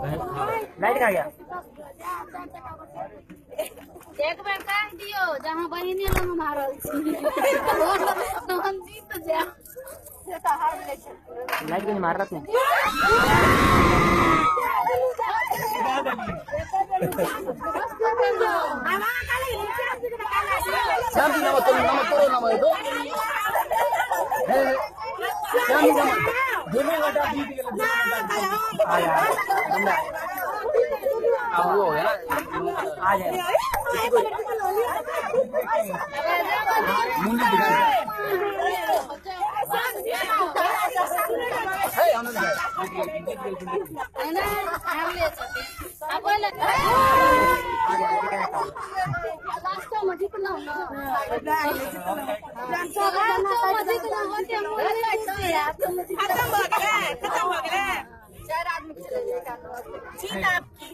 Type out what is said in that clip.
Light का गया। एक बेर कह दियो जहाँ बहिनी लग हम हारल छी तहन जीत जायब। लाइट के मार रहा था। अब वो हो गया ना, आ जाए मुंडी दिखा है आनंद है। चार आदमी चले जीत आपकी।